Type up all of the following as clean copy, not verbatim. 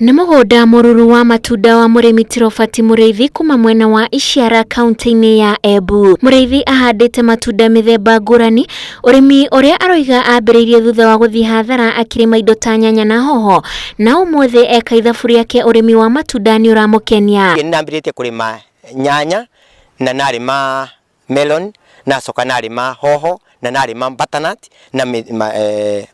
Nĩ mũgũnda mũruru wa matunda wa mũrĩmi Tirobati Mũrĩithi kuma mwena wa Ishiara kaunti-inĩ ya Embu. Mũrĩithi ahandĩte matunda mĩthemba ngũrani, ũrĩmi ũrĩa aroiga ambĩrĩirie thutha wa gũthiĩ hathara akĩrĩma indo ta nyanya na hoho, na ũmũthĩ eka ithabu rĩake ũrĩmi wa matunda nĩ ũramũkenia. Nĩ ndambĩrĩtie kũrĩma nyanya na narĩma melon, nacoka narĩma hoho na narĩma butternut na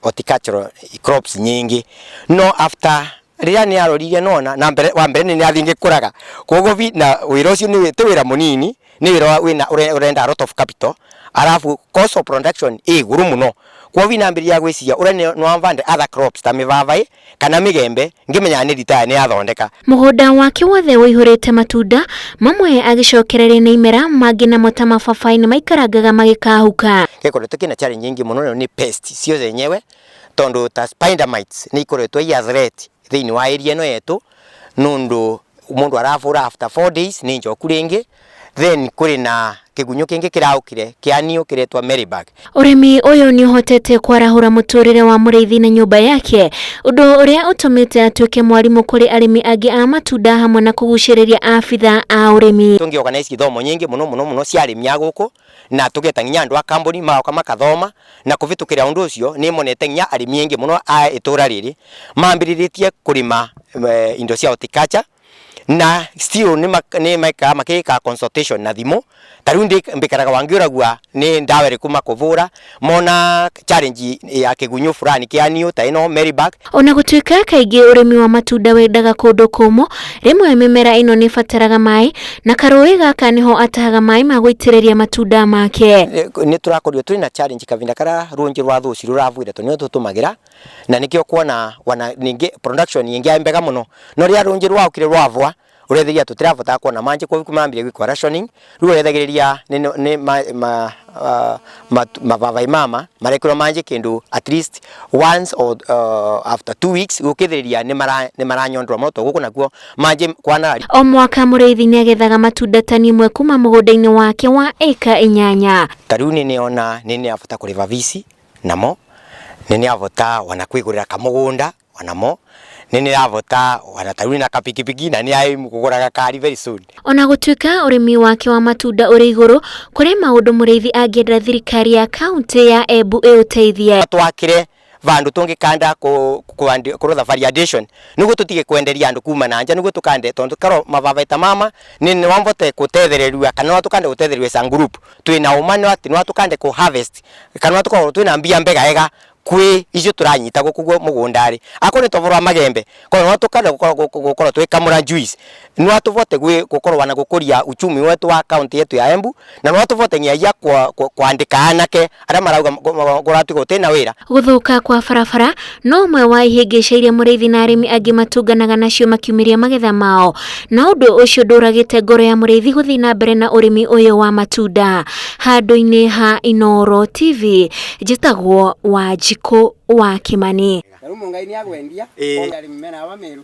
horticultural crops nyingĩ. No after rĩrĩa nĩ arorire nona na mbere wa mbere nĩ nathiĩ ngĩkũraga, koguo na wĩra ũcio nĩ ti wĩra mũnini, nĩ wĩra wĩna ũrenda a lot of capital, arabu cost of production ĩ igũrũ mũno. Koguo nambĩrĩria gwĩciria ũrĩa no bande other crops ta mĩbabaĩ kana mĩgembe, ngĩmenyaga nĩ retire nĩ yathondeka. Mũgũnda wake wothe ũihũrĩte matunda, mamwe agĩcokereria nĩ imera, mangĩ namo ta mababaĩ nĩ maikarangaga magĩkahuka. Gĩkoretwo kĩna challenge nyingĩ mũno nĩ pest cio zenyewe, tondũ ta spider mites nĩ ikoretwo i a threat thĩinĩ wa area ĩno yetu, nũndũ mũndũ arabũra after 4 days nĩ njoku rĩngĩ. Then kũrĩ na kĩgunyũ kĩngĩ kĩraũkire kĩa niũ kĩretwa Marybug. Ũrĩmi ũyũ nĩ ũhotete kwarahũra mũtũrĩre wa mũrĩithi na nyũmba yake, ũndũ ũrĩa ũtũmĩte atuĩke mwarimũ kũrĩ arĩmi angĩ a matunda hamwe na kũgucĩrĩria abitha a ũrĩmi. Tũngĩ organize ithomo nyingĩ mũno mũno mũno cia arĩmi a gũkũ, na tũgeta nginya andũ a kambuni magoka makathoma, na kũvĩtũkĩra ũndũ ũcio nĩ monete nginya arĩmi aingĩ mũno a itũra rĩrĩ mambĩrĩrĩtie kũrĩma indo cia horticulture, na still nĩ mekaga makĩka consultation na thimũ. Ta rĩu mbikaraga wangĩũragua nĩ ndawa ĩrĩkũ makũvũra mona challenge ya kĩgunyũ fulani kĩa niũ ta ĩno Marybug. Ona gũtuĩka kaingĩ ũrĩmi wa matunda wendaga kũndũ kũmũ, rĩmwe mĩmera ĩno nĩ ĩbataraga maĩ, na karũĩ gaka nĩho atahaga maĩ ma gũitĩrĩria matunda make. Nĩ tũrakorirwo twĩna na challenge kavinda karĩa rũnji rwa thũci rũravuire, tondũ nĩo tũtũmagĩra, na nĩkĩo kuona wana ningĩ production ĩngĩ ya mbega mũno, no rĩrĩa rũnji rwaũkire rwavwa ũrethagia tũtiravotaga kuona manji, koguo mambire gwĩkwo rationing. Rĩu ũrethagĩrĩria nĩ mababai mama marekĩrwo manji kĩndũ at least once or after 2 weeks, gũkĩthĩrĩria nĩ maranyondora mũno, tondũ gũkũ nakuo manji kwana. O mwaka mũrĩithi nĩ agethaga matunda tani ĩmwe kuma mũgũnda-inĩ wake wa ĩka 8. Ta rĩu nĩ nĩona nĩ nĩabota kũrĩba bici namo, nĩ nĩabota ona kwĩgũrĩra kamũgũnda onamo, nĩ nĩrabota ona ta rĩu na kapikipiki, na nĩ aim kũgũra gakari very soon. Ona gũtuĩka ũrĩmi wake wa matunda ũrĩ igũrũ, kũrĩ maũndũ mũrĩithi angĩenda thirikari ya kaunti ya Embu ĩũteithie. Twakire vandu tungikanda kurutha variation niguo tutige kwenderia andu kuma na nja, niguo tukande, tondu karo mababa mama ni wambote kutethererua kana no tukande gutethererua as a group twina uma no ati no tukande ku harvest kana no tukorwo twina mbia mbega ega kwi icio turanyita guku mugunda ri akorwo ni tovoro wa magembe, kono no tukande gukorwo twikamura juice, no tuvote gukorwo na gukuria uchumi wetu wa county yetu ya Embu, na no tuvote nginya kwandika anake aria marauga guratuga gutina wira. Gũthũka kwa barabara no ũmwe wa ihĩngĩca iria mũrĩithi na arĩmi angĩ matũnganaga nacio makiumĩria magetha mao, na ũndũ ũcio ndũragĩte ngoro ya mũrĩithi gũthiĩ na mbere na ũrĩmi ũyũ wa matunda. Handũ-inĩ ha Inooro TV, njĩtagwo Wanjikũ wa Kĩmani. Rĩu Ngai nĩ agwendia. Arĩmi mena wa Meru.